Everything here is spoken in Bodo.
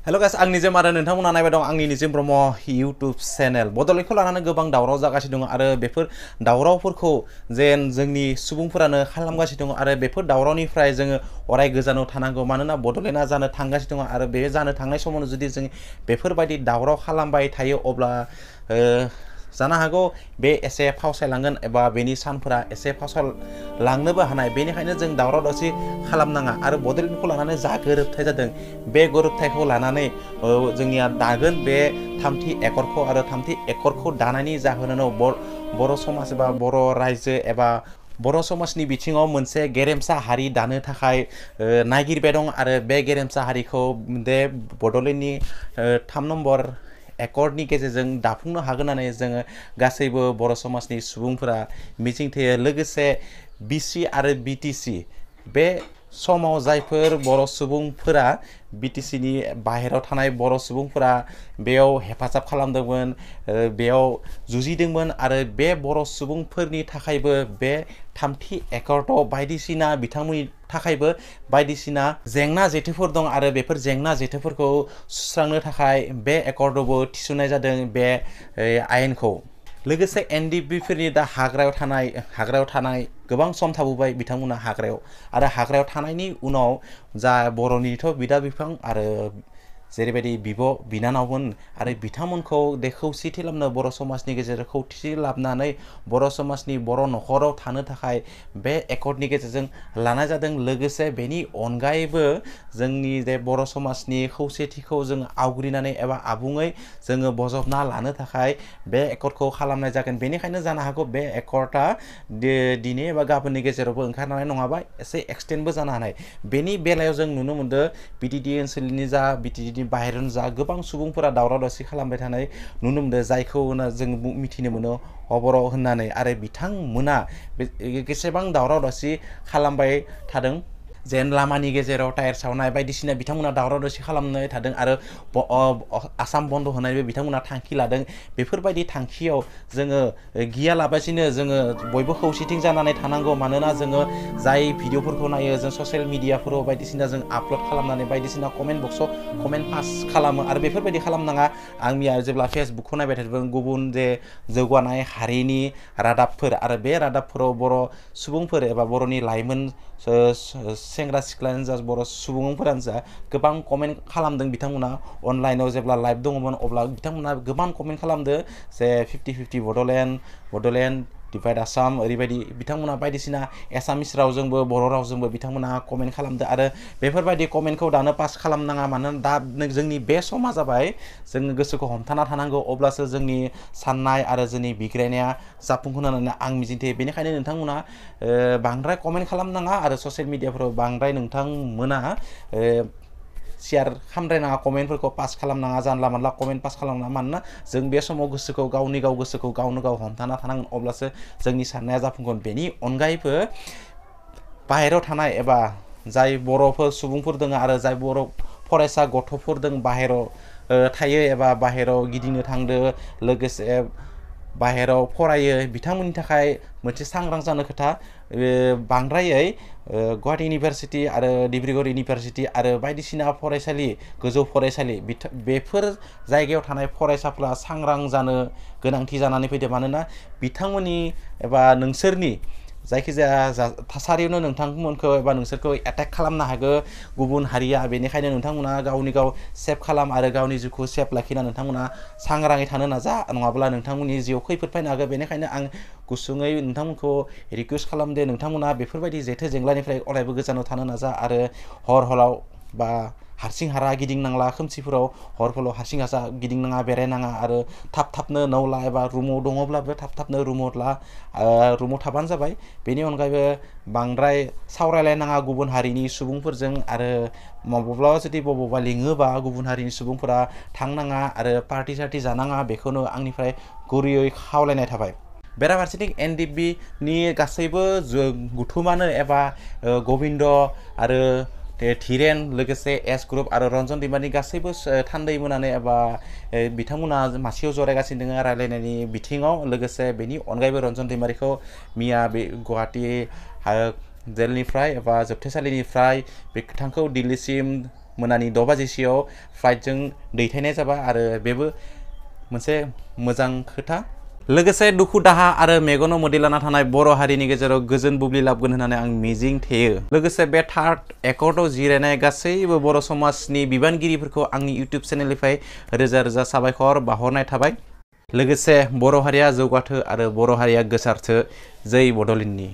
हेलो गाइस आं निजेम आरो नोंथांमोना नायबाय दं आंनि निजेम ब्रह्म YouTube चेनेल बड'लेण्डखौ लानानै गोबां दावराव जागासिनो दं आरो बेफोर दावरावफोरखौ जेन जोंनि सुबुंफोरानो खालामगासिनो दं आरो बेफोर दावरावनिफ्राय जोङो अराय गोजानाव थानांगौ मानोना बड'लेण्डआ जानो थांगासिनो दं आरो बे जानो थांनाय समावनो जुदि जों बेफोरबायदि दावराव खालामबाय थायो अब्ला जानो हागौ बे एसे फावसायलांगोन एबा बेनि सानफोरा एसे फावसायलांनोबो हानाय बेनिखायनो जों दावराव दावसि खालामनाङा आरो बड'लेण्डखौ लानानै जा गोरोबथाय जादों बे गोरोबथायखौ लानानै जोंनिया दागोन बे थामथि एकरखौ आरो थामथि एकरखौ दानायनि जाहोनानो बर' समाज एबा बर' रायजो एबा बर' समाजनि बिथिङाव मोनसे गेरेमसा हारि दानो थाखाय नागिरबाय दं आरो बे गेरेमसा हारिखौ बे बड'लेण्डनि 3 नम्बर एकर्डनि गेजेरजों दाफुंनो हागोन होननानै जोङो गासैबो बर' समाजनि सुबुंफोरा मिजिंथियो लोगोसे बिसि आरो बिटिसि बे समाव जायफोर बर' सुबुंफोरा बिटिसिनि बाहेरायाव थानाय बर' सुबुंफोरा बेयाव हेफाजाब खालामदोंमोन बेयाव जुजिदोंमोन आरो बे बर' सुबुंफोरनि थाखायबो बे थामथि एकर्डआव बायदिसिना बिथांमोननि थाखायबो बायदिसिना जेंना जेथोफोर दं आरो बेफोर जेंना जेथोफोरखौ सुस्रांनो थाखाय बे एकर्डआवबो थिसननाय जादों बे आयेनखौ लोगोसे एनडिपिफोरनि दा हाग्रायाव थानाय गोबां सम थाबोबाय बिथांमोना हाग्रायाव आरो हाग्रायाव थानायनि उनाव जा बर'निथ' बिदा बिफां आरो जेरैबायदि बिब' बिनानावमोन आरो बिथांमोनखौ खौसेथि लाबोनो बर' समाजनि गेजेराव खौसेथि लाबोनानै बर' समाजनि बर' न'खराव थानो थाखाय बे एकर्डनि गेजेरजों लानाय जादों लोगोसे बेनि अनगायैबो जोंनि जे बर' समाजनि खौसेथिखौ जों आवग्रिनानै एबा आबुङै जोङो बजबना लानो थाखाय बे एकर्डखौ खालामनाय जागोन बेनिखायनो जानो हागौ बे एकर्डआ दिनै एबा गाबोननि गेजेरावबो ओंखारनाय नङाबा एसे एक्सटेन्डबो जानो हानाय बेनि बेलायाव जों नुनो मोनदों बिटिडि ओनसोलनि जा बिटिडिनि बाहेरनि जा गोबां सुबुंफोरा दावराव दावसि खालामबाय थानाय नुनो मोनदों जायखौ जों मिथिनो मोनो अबर' होननानै आरो बिथांमोना बेसेबां दावराव दावसि खालामबाय थादों जेन लामानि गेजेराव टायार सावनाय बायदिसिना बिथांमोना दावराव दावसि खालामबाय थादों आरो आसाम बन्द' होनायबो बिथांमोना थांखि लादों बेफोरबायदि थांखियाव जोङो गियालाबासिनो जोङो बयबो खौसेथि जानानै थानांगौ मानोना जोङो जाय भिडिअफोरखौ नायो जों ससियेल मिडियाफोराव बायदिसिना जों आपल'ड खालामनानै बायदिसिना कमेन्ट बक्सआव कमेन्ट पास खालामो आरो बेफोरबायदि खालामनाङा आंनिया जेब्ला फेसबुकखौ नायबाय थादों गुबुन जे जौगानाय हारिनि रादाबफोर आरो बे रादाबफोराव बर' सुबुंफोर एबा बर'नि लाइमोन सेंग्रा सिख्लायानो जा बर' सुबुंफोरानो जा गोबां कमेन्ट खालामदों बिथांमोना अनलाइनाव जेब्ला लाइभ दङमोन अब्ला बिथांमोना गोबां कमेन्ट खालामदों जे 50-50 बड'लेण्ड डिभाइड आसाम ओरैबायदि बिथांमोना बायदिसिना एसामिस रावजोंबो बर' रावजोंबो बिथांमोना कमेन्ट खालामदों आरो बेफोरबायदि कमेन्टखौ दानो पास खालामनाङा मानोना दा जोंनि बे समा जाबाय जोङो गोसोखौ हमथाना थानांगौ अब्लासो जोंनि साननाय आरो जोंनि बिग्रायनाया जाफुंगोन होननानै आं मिजिंथियो बेनिखायनो नोंथांमोना बांद्राय कमेन्ट खालामनाङा आरो ससियेल मिडियाफोराव बांद्राय नोंथांमोना शेयार खालामद्रायनाङा कमेन्टफोरखौ पास खालामनाङा जानला मानला कमेन्ट पास खालामनाङा मानोना जों बे समाव गोसोखौ गावनि गोसोखौ गावनो गाव हमथाना थानांगोन अब्लासो जोंनि साननाया जाफुंगोन बेनि अनगायैबो बाहेरायाव थानाय एबा जाय बर'फोर सुबुंफोर दङ आरो जाय बर' फरायसा गथ'फोर दङ बाहेरायाव थायो एबा बाहेरायाव गिदिंनो थांदो लोगोसे बाहेरायाव फरायो बिथांमोननि थाखाय मोनसे सांग्रां जानो खोथा बांद्रायै गुवाहाटी इउनिभारसिटि आरो डिब्रुगड़ इउनिभारसिटि आरो बायदिसिना फरायसालि गोजौ फरायसालि बेफोर जायगायाव थानाय फरायसाफोरा सांग्रां जानो गोनांथि जानानै फैदों मानोना बिथांमोननि एबा नोंसोरनि जायखिजाया थासारियावनो नोंथांमोनखौ एबा नोंसोरखौ एटेक खालामनो हागौ गुबुन हारिया बेनिखायनो नोंथांमोना गावनि गाव सेफ खालाम आरो गावनि जिउखौ सेफ लाखिना नोंथांमोना सांग्राङै थानो नाजा नङाब्ला नोंथांमोननि जिउआव खैफोद फैनो हागौ बेनिखायनो आं गुसुङै नोंथांमोनखौ रिकुवेस्ट खालामदो नोंथांमोना बेफोरबायदि जेथो जेंलानिफ्राय अरायबो गोजानाव थानो नाजा आरो हराव बा हारसिं हारा गिदिंनांला खोमसिफोराव हरफोराव हारसिं हारसा गिदिंनाङा बेरायनाङा आरो थाब नौला एबा रुमाव दङब्लाबो थाब रुमाव थाबानो जाबाय बेनि अनगायैबो बांद्राय सावरायलायनाङा गुबुन हारिनि सुबुंफोरजों आरो माब्लाबा जुदि बबावबा लिङोबा गुबुन हारिनि सुबुंफोरा थांनाङा आरो पार्टि सार्टि जानाङा बेखौनो आंनिफ्राय गुरैयै खावलायनाय थाबाय बेराफारसेथिं एनडिपिनि गासैबो गुथुमानो एबा गबिन्द आरो धीरेन लोगोसे एस ग्रुप आरो रन्जन दैमारिनि गासैबो थान्दै मोनानै एबा बिथांमोना मासियाव जरायगासिनो दङ रायलायनायनि बिथिङाव लोगोसे बेनि अनगायैबो रन्जन दैमारिखौ मिया बे गुवाहाटी जेलनिफ्राय एबा जोबथेसालिनिफ्राय बे बिथांखौ दिल्लीसिम मोनानि 6 बाजिसोआव फ्लाइटजों दैथायनाय जाबाय आरो बेबो मोनसे मोजां खोथा लोगोसे दुखु दाहा आरो मेगनाव मोदै लाना थानाय बर' हारिनि गेजेराव गोजोन बुब्लि लाबगोन होननानै आं मिजिं थियो लोगोसे बे थार्ड एकर्डआव जिरायनाय गासैबो बर' समाजनि बिबानगिरिफोरखौ आंनि इउटिउब चेनेलनिफ्राय रोजा रोजा साबायखर बावहरनाय थाबाय लोगोसे बर' हारिया जौगाथो आरो बर' हारिया गोसारथो जै बड'लेण्डनि